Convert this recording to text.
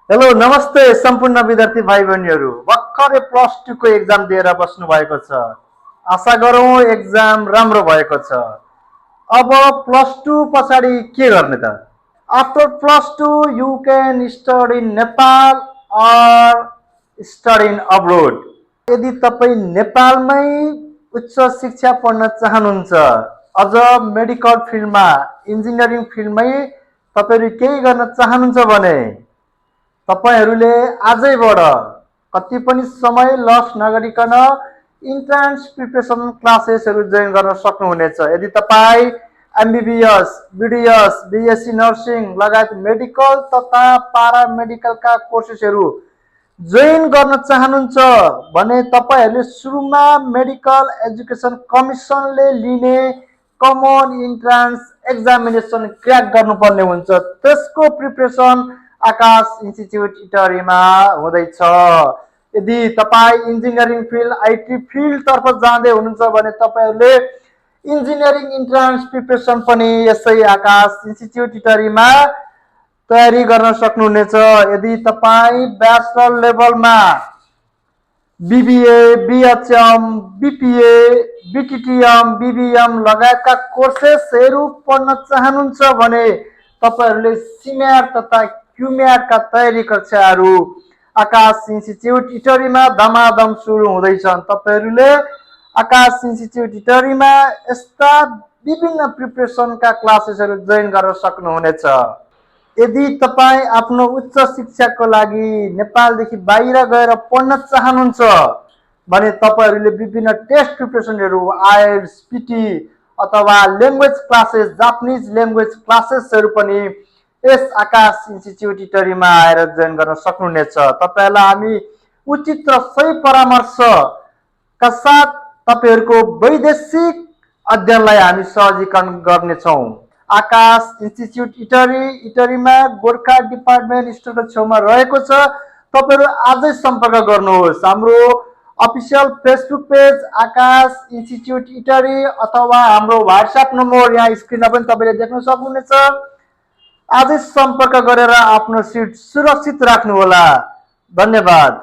Hello नमस्ते सम्पूर्ण विद्यार्थी भाइ बहिनीहरू भर्खरै प्लस 2 को एक्जाम दिएर बस्नु भएको छ। आशा गरौँ एक्जाम राम्रो भएको छ। अब प्लस 2 पछाडि के गर्ने त? After plus 2 you can study in Nepal or study in abroad. यदि तपाईँ नेपालमै उच्च शिक्षा पढ्न चाहनुहुन्छ, अझ मेडिकल फिल्डमा इन्जिनियरिङ फिल्डमै तपाईहरु केही गर्न चाहनुहुन्छ भने तपाईहरुले आजैबाट कति पनि समय लस नगरिकन इन्ट्रान्स प्रिपरेसन क्लासेसहरु जोइन गर्न सक्नुहुनेछ। यदि तपाई एमबीबीएस, बीडीएस, बीएससी नर्सिङ लगायत मेडिकल तथा पारामेडिकलका कोर्सेसहरु जोइन गर्न चाहनुहुन्छ भने तपाईहरुले सुरुमा मेडिकल एजुकेसन कमिसनले लिने कमन इन्ट्रान्स एक्जामिनेसन क्र्याक गर्नुपर्ने हुन्छ। त्यसको प्रिपरेसन आकाश इन्स्टिट्युट इटरीमा हुँदैछ। यदि तपाई इन्जिनियरिङ फिल्ड आईटी फिल्ड तर्फ जाँदै हुनुहुन्छ भने तपाईहरुले इन्जिनियरिङ इन्ट्रान्स प्रिपरेसन पनि यसै आकाश इन्स्टिट्युट इटरीमा तयारी गर्न सक्नुहुनेछ। यदि तपाई ब्याचलर लेभलमा बीबीए, बीएचएम, बीपीए, बीटीटीएम, बीबीएम लगायतका कोर्सेसहरु पढ्न चाहनुहुन्छ भने तपाईहरुले सिम्याट तथा क्युम्याट का तयारी कक्षाहरू आकाश इन्स्टिट्युट इटरीमा धमाधम सुरु हुँदैछन्। तपाईहरुले आकाश इन्स्टिट्युट इटरीमा यस्ता विभिन्न प्रिपरेसनका क्लासेसहरु जोइन गर्न सक्नुहुनेछ। यदि तपाई आफ्नो उच्च शिक्षाको लागि नेपालदेखि बाहिर गएर पढ्न चाहनुहुन्छ भने तपाईहरुले विभिन्न टेस्ट प्रिपरेसनहरु आईएल्टिएस, पीटी अथवा ल्याङ्ग्वेज क्लासेस, जापानिज ल्याङ्ग्वेज क्लासेसहरु पनि यस आकाश इन्स्टिट्युट इटरीमा आएर जोइन गर्न सक्नुहुनेछ। तपाईहरुलाई हामी उचित र सही परामर्शका साथ तपाईहरुको वैदेशिक अध्ययनलाई हामी सहजीकरण गर्नेछौँ। आकाश इन्स्टिट्युट इटरीमा गोर्खा डिपार्टमेन्ट स्टोरको छेउमा रहेको छ। तपाईहरु आजै सम्पर्क गर्नुहोस्। हाम्रो अफिसियल फेसबुक पेज आकाश इन्स्टिट्युट इटरी अथवा हाम्रो व्हाट्सएप नम्बर यहाँ स्क्रिनमा पनि तपाईले देख्न सक्नुहुनेछ। आजै सम्पर्क गरेर आफ्नो सिट सुरक्षित राख्नुहोला। धन्यवाद।